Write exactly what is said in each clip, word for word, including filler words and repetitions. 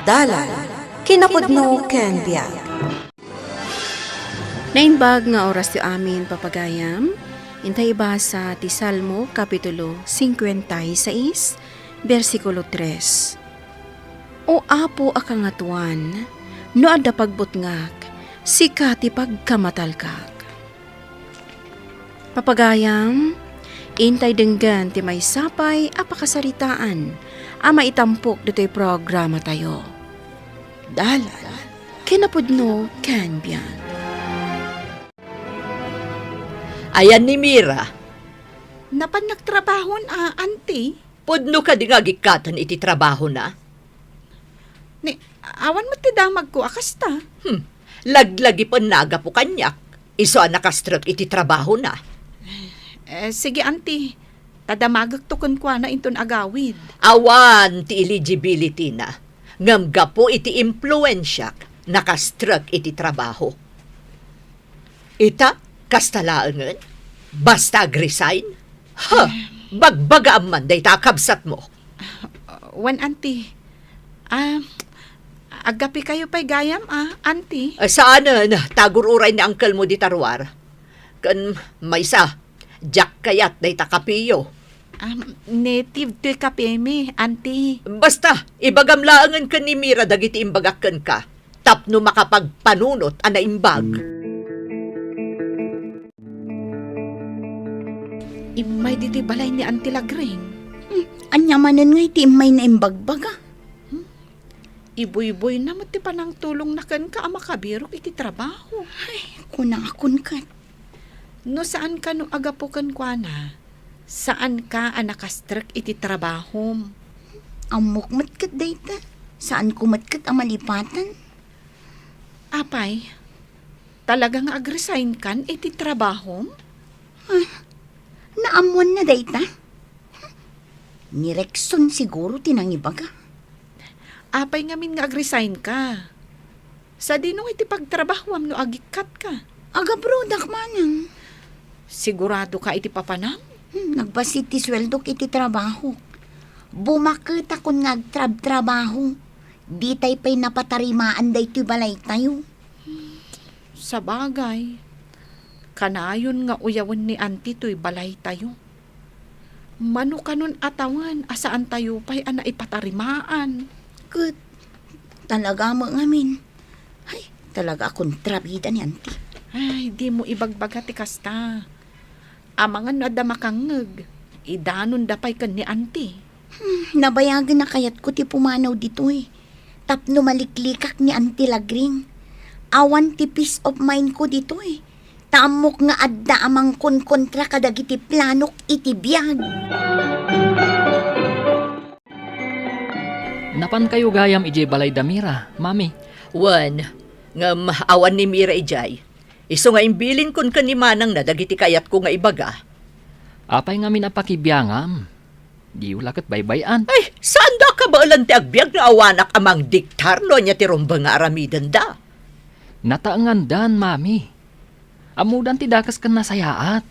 Dalan, kinapudno ken biag. Naimbag nga oras ti amin, papagayam. Intay ibasa ti Salmo, Kapitulo cincuenta y seis, bersikulo tres. O Apo a Kangatoan, no adda pagbutngak, sika ti pagkamatalkak. Papagayam, intay denggen ti maysa pay a pakasaritaan a maitampok ditoy programatayo. Dalan, kinapudno ken biag. Ayan ni Mira. Napan nagtrabahon a, auntie? Pudno kadi nga agikkatan iti trabahona? Ni, awan met ti damagko a kasta. Hmm. Laglagipenna a gapu kaniak. Isu a nakastrek iti trabahona. Eh, sige, auntie. Ta damagekto kenkuana inton agawid. Awan ti eligibility na. Ngem gapu iti impluensiak, nakastrek iti trabaho. Ita, kasta laengen? Basta agresign? Ha! Bagbagaam man dayta a kabsatmo. Wen, auntie. Ah, aggapikayo pay gayam, ah, auntie? Ah, saanen, ta agur-uray ni uncle mo dita ruar. Ken maysa, diak kayat dayta kapeyo. Ah, native toy kapemi, auntie. Basta, ibagam laengen ken ni Mira dagiti imbagak kenka. Tapno makapagpanunot a naimbag. Immay ditoy balay ni Auntie Lagring. Hmm, ania manen nga iti immay naimbagbaga? Hmm? Ibuyboyna met ti panangtulongna kenka a makabirok iti trabaho. Ay, kunakon ket. No saan kano a gapu kenkuana, saanka a nakastrek iti trabahom. Ammok met ket dayta. Saanko met ket a malipatan. Apay, talaga nga agresign kan iti trabahom? Ah, naammoanna dayta? Ni Rexon siguro ti nangibaga. Apay ngamin nga agresign ka? Sadino nga iti pagtrabahuam no agikkat ka? Agabrodak manang. Sigurado ka iti papanam? Hmm, nagbassit ti sueldok iti trabahok. Bumaketakon nga agtrabtrabaho. Ditay pay napatarimaan daytoy balaytayo. Sabagay, kanayon nga uyawen ni Auntie toy balaytayo. Mano kanon a tawen a saantayo pay a naipatarimaan? Ket talaga met ngamin. Ay, talaga a kontrabida ni Auntie. Ay, dimo ibagbaga ti kasta. Amangan no adda makangngeg, idanonda pay ken ni Auntie. Hmm, nabayagen a kayatko ti pumanaw ditoy. Tapno maliklikak ni Auntie Lagring. Awan ti peace of mind ko ditoy. Ta ammok nga adda a mangkonkontra kadagiti planok iti biag. Napankayo gayam idiay balay da Mira, Mami? Wen, ngem awan ni Mira idiay. Isu nga imbilinkon ken ni manangna dagiti kayatko nga ibaga. Apay ngamin a pakibiangam? Diyo la ket baybay-an. Ay, saanda a kabaelan ti agbiag no awanak a mangdiktar no ania ti rumbeng nga aramidenda. Nataengandan, Mami. Ammodan ti dakes ken nasayaat.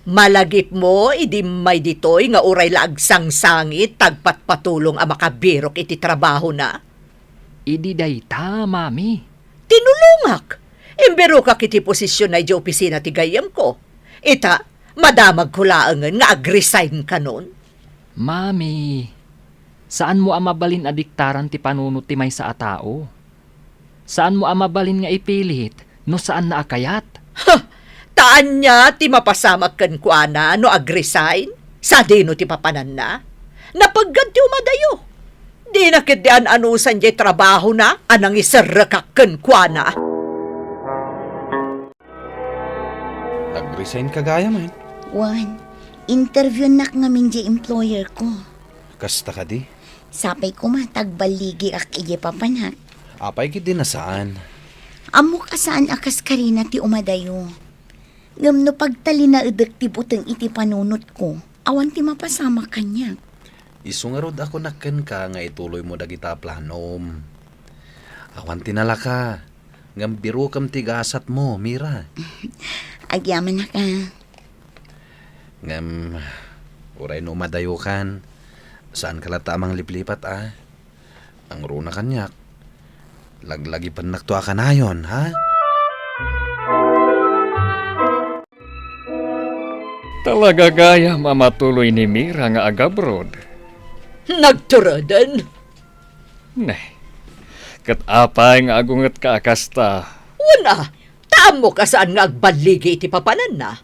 Malagipmo idi immay ditoy nga uray la agsangsangit ta agpatpatulong a makabirok iti trabahona? Idi dayta, Mami. Tinulongak. Imbirokak iti posisionna idiay opisina ti gayyemko. Ita, madamagko laengen nga agresign kanon. Mami, saanmo a mabalin a diktaran ti panunot ti maysa a tao. Saanmo a mabalin nga ipilit no saanna a kayat. Ha! Ta ania ti mapasamak kenkuana no agresign? Sadino ti papananna? Napeggad ti umadayo. Dina ketdi an-anusan diay trabahona a nangiserrekak kenkuana. Nag-resign ka gayam? Wen, interviewnak ngamin diay employer ko. Kasta kadi? Sapay koma ta agballigikak idiay papanak. Apay ketdi a saan? Ammok a saan a kas karina ti umadayo. Ngem no pagtalinaedek ti buteng iti panunotko, awan ti mapasamak kaniak. Isu ngarud a kunak kenka nga ituloymo dagita planom. Awan ti nalaka, ngem birokem ti gasatmo, Mira. Agyamanak a. Ngem, uray no umadayokan, saanka latta a mangliplipat a. Nangruna kaniak, Laglagipennakto a kanayon, ha? Talaga gayam a matuloy ni Mira nga agabroad? Nagturuden? Neh, ket apay nga agungetka a kasta? Wen a, ta ammok a saan nga agballigi iti papananna.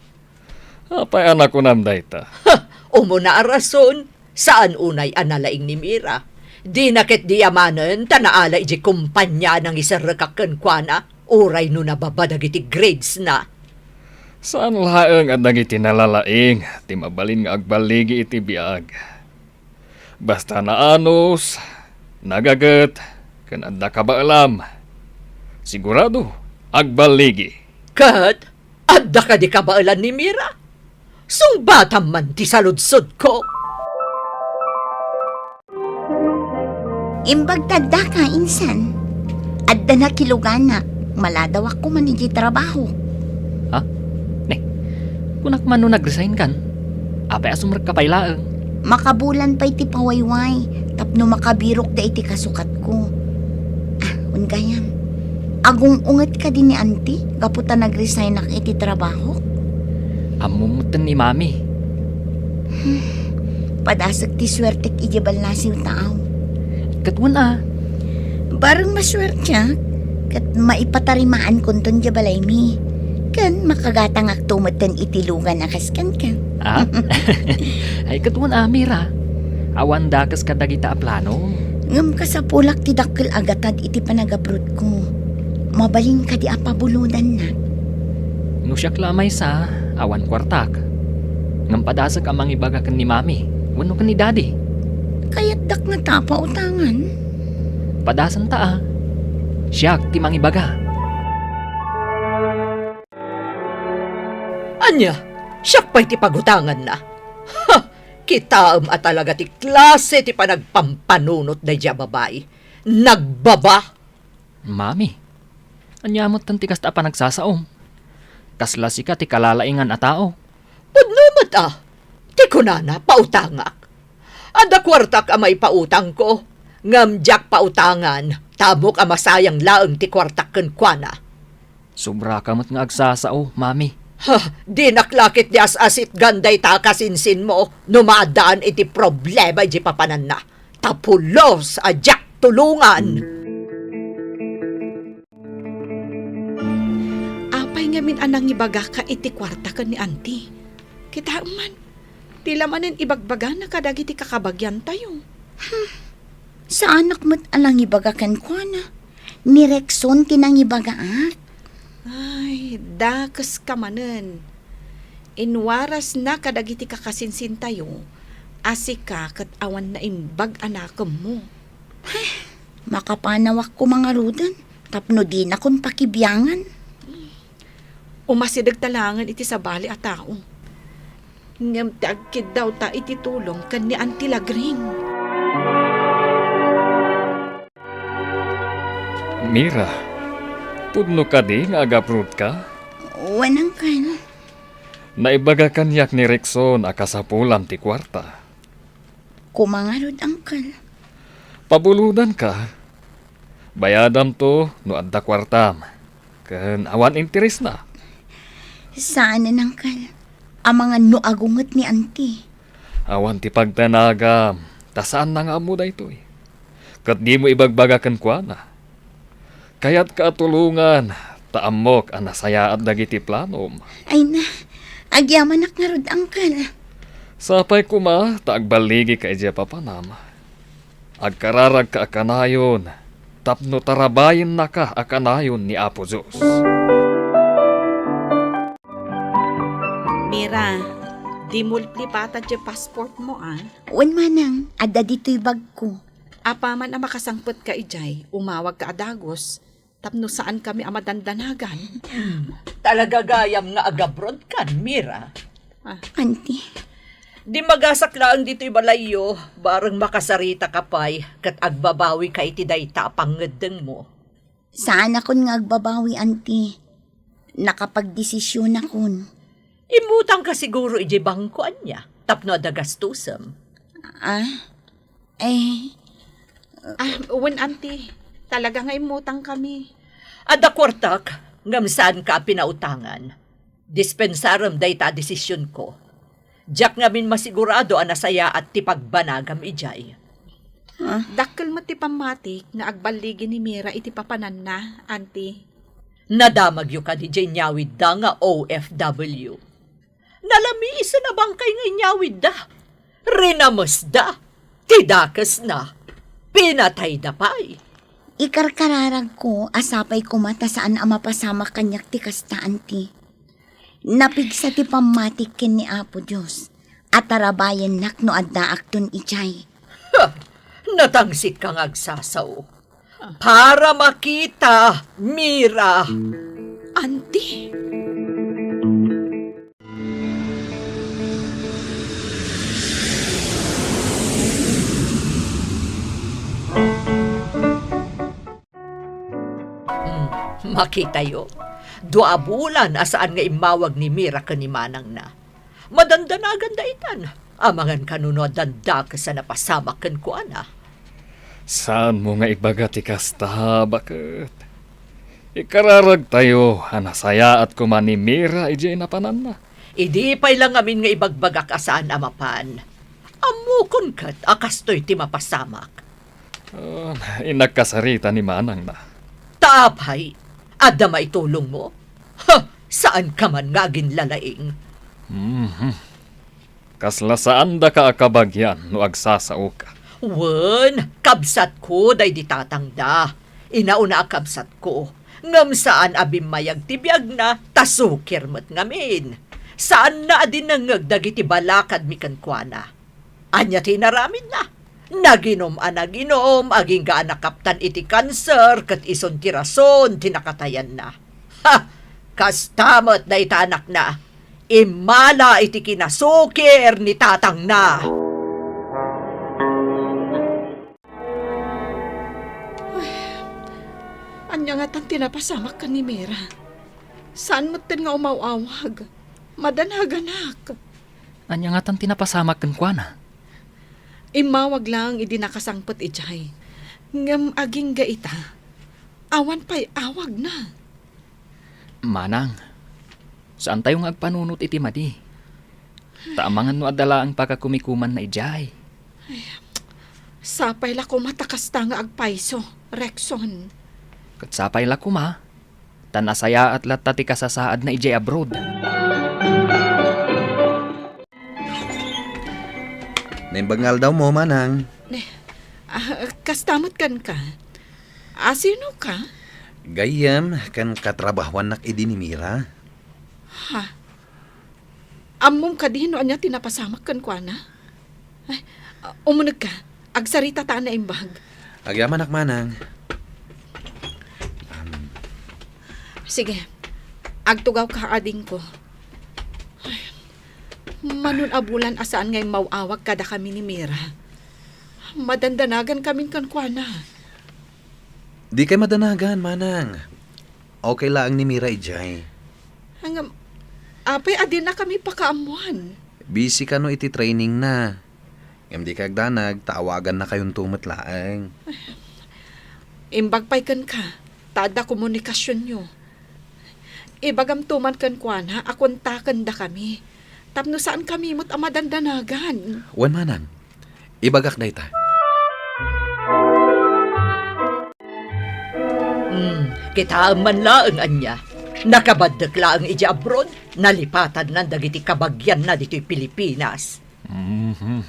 Apay a nakunam dayta? Ha! Umuna a rason, saan unay a nalaing ni Mira. Dina ketdi amanen ta naala idiay kompania a nangiserrekak kenkuana, uray no nababa dagiti gradesna. Saan laeng a dagiti nalalaing ti mabalin nga agballigi iti biag. Basta naanus, nagaget, ken adda kabaelam, sigurado, agballigi. Ket adda kadi kabaelan ni Mira? Sungbatam man ti saludsodko. Imbag ta addaka, insan. Adda nakiluganak, maladawak koma idiay trabaho. Ha? Ne, kunak man no nag-resign kan? Apay a sumrekka pay laeng? Makabulan pay ti pawayway tapno makabirokda iti kasukatko. Ah, wen gayam. Agung-unget kadi ni Auntie gapu ta nag-resignak iti trabaho? Ammom metten ni Mami. Padasek ti suertek idiay ballasiw, taaw. Ket wen a. Bareng masuertiak, ket maipatarima-ankonton idiay balaymi. Ken makagatangakto metten iti lugan a kas kenka. Ah? Ay, ket wen a, Mira. Awan dakes kadagita a plano. Ngem kasapulak ti dakkel a gatad iti panagabrodko. Mabalin kadi a pabulodannak? No siak la a maysa, awan kuartak. Ngem padasek a mangibaga ken ni Mami wenno ken ni Daddy. Kayatdak ngata a pautangan? Padasenta a. Siak ti mangibaga. Ania, siak pay ti pagutanganna? Ha! Kitaem a talaga ti klase ti panagpampanunot daydiay a babai. Nagbaba! Mami, ania metten ti kasta a panagsasaom? Kasla sika ti kalalaingan a tao. Pudno met a, ti kunana, pautangak. Adda kuartak a maipautangko, ngem diak pautangan, ta ammok a masayang laeng ti kuartak kenkuana. Sobraka met nga agsasao, Mami. Ha, dinak la ketdi as-asitgan dayta a kasinsinmo no maaddaan iti problema idiay papananna. Ta pulos a diak tulongan. Apay ngamin a nangibagaka iti kuarta ken ni Auntie? Kitaem man, pila manen ibagbagana kadagiti kakabagiantayo? Hmm. Saanak met a nangibaga kenkuana. Ni Rexon ti nangibagaak. Ay, dakeska manen. Inwarasna kadagiti kakasinsintayo a sika ket awan naimbag a nakemmo. Makapanawak koma ngaruden tapno dinakon pakibiangan. Umasidegta laengen iti sabali a tao. Ngem ti agkiddawta iti tulong ken ni Auntie Lagring. Mira, pudno kadi nga agabrodka? Wen, Uncle. Naibaga kaniak ni Rexon a kasapulam ti kuarta. Koma ngarud, Uncle. Pabulodanka. Bayadamto no adda kuartam. Ken awan interesna. Saanen, Uncle. Amangan no agunget ni Auntie. Awan ti pagdanagam, ta saanna nga ammo daytoy. Ket dimo ibagbaga kenkuana. Kayatka a tulongan, ta ammok a nasayaat dagiti planom. Ay na, agyamanak ngarud, Uncle. Sapay koma ta agballigika idiay papanam. Agkararagka a kanayon tapno tarabayennaka a kanayon ni Apo Dios. Mira, dimulplipata ti passportmo, a. Wen, manang, adda ditoy bagko. Apaman a makasangpetka idiay, umawagka a dagus, tapno saankami a madandanagan. Talaga gayam nga agabrodkan, Mira? Ah. Auntie. Dimmagasak laeng ditoy balayyo, bareng makasarita ka pay, ket agbabawi ka iti dayta a pangngeddengmo. Saanakon nga agbabawi, Auntie. Nakapagdesisionakon. Immutang ka siguro idiay bangko, ania, tapno adda gastusem. Ah? Eh. Ah, wen, Auntie. Talaga nga immutang kami. Adda kuartak, ngem saanka a pinautangan. Dispensarem dayta a desisionko. Diak ngamin masigurado a nasayaat ti pagbanagam idiay. Ah? Dakkel met ti pammatik nga agballigi ni Mira iti papananna, Auntie. Nadamagyo kadi diay inyawidda nga O F W? Nalamisan a bangkay nga inyawidda. Rinamesda. Ti dakesna, pinatayda pay. Ikarkararagko a sapay koma ta saan a mapasamak kaniak ti kasta, Auntie. Napigsa ti pammatik ken ni Apo Dios a tarabayennak no addaakton idiay. Ha! Natangsitka nga agsasao. Para makita, Mira. Auntie? Hmm, makitayo. Dua a bulan a saan nga immawag ni Mira ken ni manangna. Madandanaganda itan. Amangan kano no addan dakes a napasamak kenkuana. Saanmo nga ibaga ti kasta, baket? Ikararagtayo a nasayaat koma ni Mira idiay napananna. Idi pay la ngamin nga ibagbagak a saan a mapan. Ammokon ket a kastoy ti mapasamak. Ah, innak kasarita ni manangna. Ta apay, adda maitulongmo? Ha, saanka man nga aginlalaing. Mhm. Kasla saandaka a kabagian no agsasaoka. Wen, kabsatko daydi tatangda. Inauna a kabsatko, ngem saan a bimmayag ti biagna ta sukir met ngamin. Saanna a dinengngeg dagiti balakadmi kenkuana. Ania ti inaramidna? Naginum a naginum, agingga a nakaptan iti kanser, ket isun ti rason ti nakatayanna. Ha! Kasta met dayta anakna. Immala iti kinasukir ni tatangna. Ay, ania ngatan ti napasamak ken ni Mira? Saan metten nga umaw-awag? Madanaganak. Ania ngatan ti napasamak kenkuana? Immawag laeng idi nakasangpet idiay. Ngem agingga ita, awan pay awagna. Manang, saantayo nga agpanunot iti madi. Ta amangan no adda laeng pakakumikumanna idiay. Ay, sapay la koma ta kasta nga agpayso, Rexon. Ket sapay la koma, ta nasayaat latta ti kasasaadna idiay abroad. Naimbag nga aldawmo, manang. Ne, ah, kasta met kenka. Asinoka? Gayyem, ken katrabahoannak idi ni Mira. Ha? Ammom kadi no ania ti napasamak kenkuana? Ay, umunegka. Agsaritata a naimbag. Agyamanak, manang. Am. Sige. Agtugawka, adingko. Ay, mano a bulan a saan nga immaw-awag kadakami ni Mira. Madandanagankami kenkuana. Dikay madanagan, manang. Okay laeng ni Mira idiay. Ngem, apay a dinakami pakaammuan? Busy kano iti trainingna. Ngem dikay agdanag, ta awagannakayonto met laeng. Imbag pay kenka, ta adda komunikasionyo. Ibagamto man kenkuana a kontakendakami, tapno saankami met a madandanagan. Wen, manang, ibagak dayta. Hmm, kitaem man laeng ania. Nakabaddek laeng idiay abroad, nalipatannan dagiti kabagianna ditoy Pilipinas. Mhm.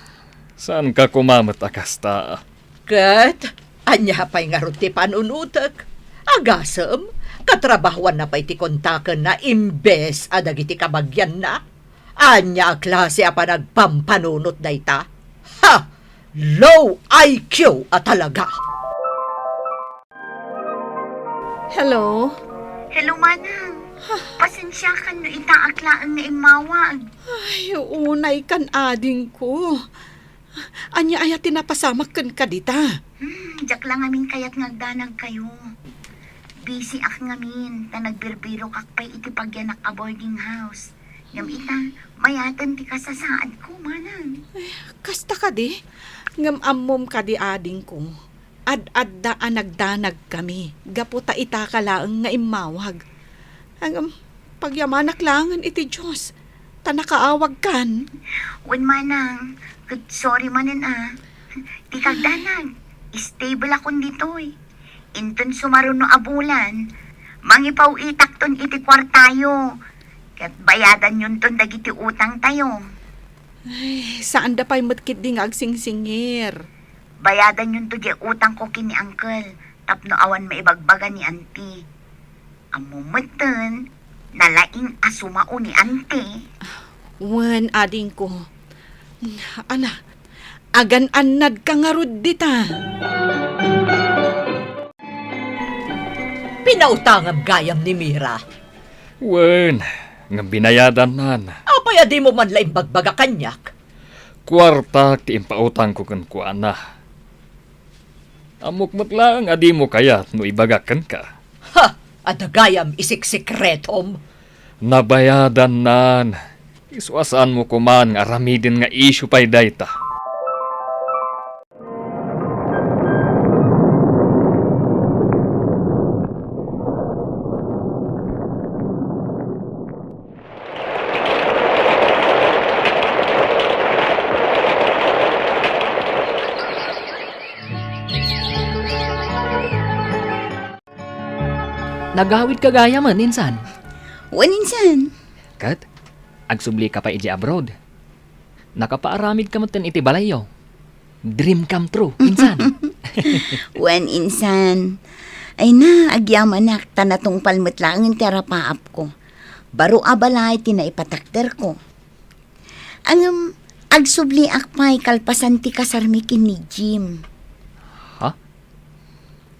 Saanka koma met a kasta? Ket, ania pay ngarud ti panunotek? Agasem, katrabahoanna pay ti kontakenna imbes a dagiti kabagianna? Ania a klase a panagpampanunot dayta? Ha! Low I Q a talaga! Hello? Hello, manang. Pasensiakan no itaak laeng nga immawag. Ay, unaykan, adingko. Ania aya ti napasamak kenka dita? Hmm, diak la ngamin kayat nga agdanagkayo. Busy ak ngamin, ta nagbirbirokak pay iti pagyanak a boarding house. Ngem ita, mayaten ti kasasaadko, manang. Ay, kasta kadi? Ngem ammom kadi, adingko, ad-adda a nagdanagkami gapu ta itaka laeng nga immawag. Ngem, pagyamanak laengen iti Dios, ta nakaawagkan. Wen manang, ket sorry manen a. Dika agdanag, stable akon ditoy. Inton sumaruno a bulan, mangipaw-itakton iti kuartayo, ket bayadanyonton dagiti utangtayo. Ay, saanda pay met ketdi nga agsingsingir. Bayadanyonto diay utangko ken ni Uncle tapno awan maibagbaga ni Auntie. Ammo metten, nalaing a sumao ni Auntie. Wen, adingko. Ala, agan-annadka ngarud dita. Pinautangam gayam ni Mira. Wen, ngem binayadannan. Apay a dimo man la imbagbaga kaniak? Kuartak ti impautangko kenkuana. Ammok met laeng a dimo kayat no ibagak kenka. Ha! Adda gayam isiksikretom? Nabayadannan. Isu a saanmo koman nga aramiden nga isyu pay dayta. Nagawidka gayam, insan? Wen, insan. Ket, agsublika pay idiay abroad. Nakapaaramidka metten iti balayyo. Dream come true, insan. Wen, insan. Ay na, agyamanak, ta natungpal met laengen ti arapaapko. Baro a balay ti naipatakderko. Ngem, agsubliak pay kalpasan ti kasarmi ken ni Jim. Ha?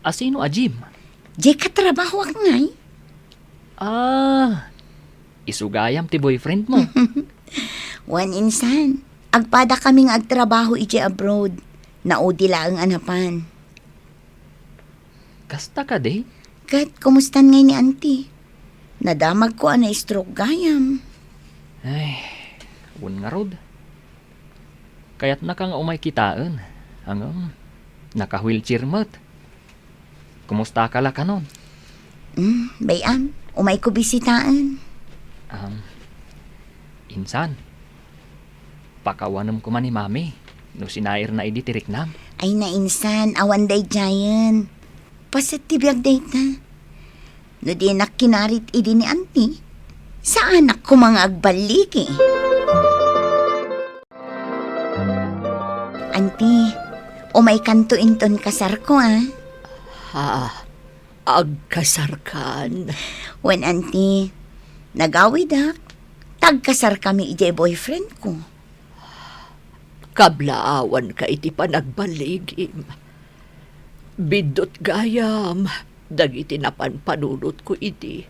A sino a Jim? Diay katrabahoak ngay. Ah, isu gayam ti boyfriend mo. Wen, insan, agpadakami nga agtrabaho idiay abroad. Naudi laeng a napan. Kasta kadi? Ket, kumustan ngay ni Auntie? Nadamagko a na-stroke gayam. Ay, wen ngarud. Kayatnaka nga umay kitaen. Ngem, naka-wheelchair met. Kumustaka la kanon? Mm, bay-am, umayko bisitaen. Um, insan, pakawanem koma ni Mami no sinairna idi ti riknam. Ay, nainsan, awan daydiayen. Paset ti biag dayta. No dinak kinarit idi ni Auntie, saanak koma nga agballigi. Auntie, umaykanto inton kasarko, a. Ha? Agkasarkan? Wen, Auntie, nagawidak, ta agkasarkami idiay boyfriendko. Kablaawanka iti panagballigim. Biddut gayam dagiti napanpanunotko idi,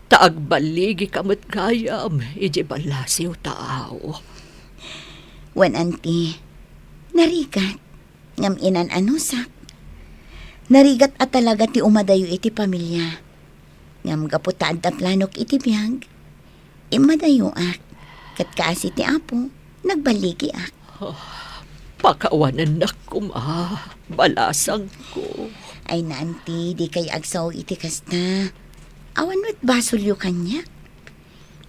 ta agballigika met gayam idiay ballasiw taaw. Wen, Auntie, narigat, ngem inan-anusak. Narigat a talaga ti umadayo iti pamilia. Ngem gapu ta adda planok iti biag, immadayoak, ket kaasi ti Apo, nagballigiak. Ah, pakawanennak koma, balasangko. Ay, Auntie, dikay agsao iti kasta. Awan met basolyo kaniak.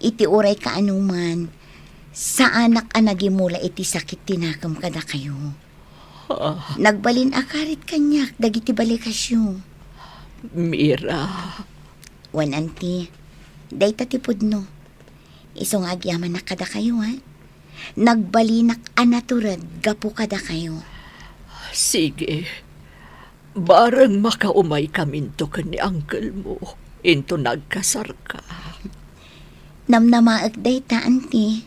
Iti uray kaanoman, saanak a nagimula iti sakit ti nakem kadakayo. Ah. Nagbalin a karit kaniak dagiti balikasyo. Mira. Wen, Auntie, dayta ti pudno. Isu nga agyamanak kadakayo, a. Nagbalinak a natured gapu kadakayo. Sige. Bareng makaumaykaminto ken ni uncle mo, inton nagkasarka. Namnamaek dayta, Auntie.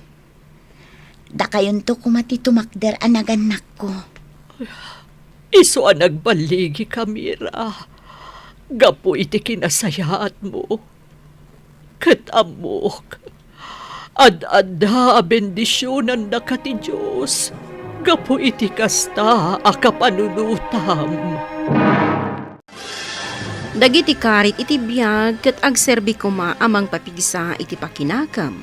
Dakayonto koma ti tumakder a nagannakko. Isu a nagballigika, Mira, gapu iti kinasayaatmo. Ket ammok, ad-adda a bendisionannaka ti Dios gapu iti kasta a kapanunotam. Dagiti karit iti biag ket agserbi koma a mangpapigsa iti pakinakem.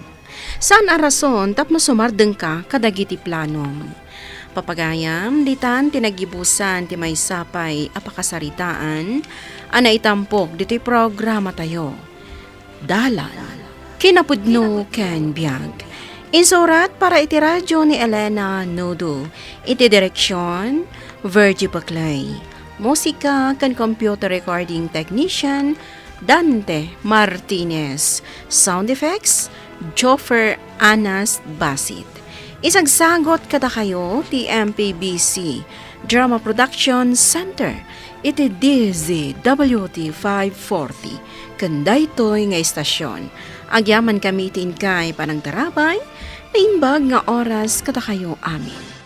Saan a rason tapno sumardengka kadagiti planom. Papagayam, ditan ti naggibusan ti maysa pay a pakasaritaan a naitampok ditoy programatayo. Dalan, kinapudno ken biag. Insurat para iti radyo ni Elena Nudo. Iti direksyon, Virgie Paclay. Musika ken computer recording technician, Dante Martinez. Sound effects, Joffer Anas Basit. Isagsagot kadakayo ti M P B C Drama Production Center iti D Z W T five forty ken daytoy nga istasyon. Agyamankami ti inkay panangtarabay, naimbag nga oras kadakayo amin.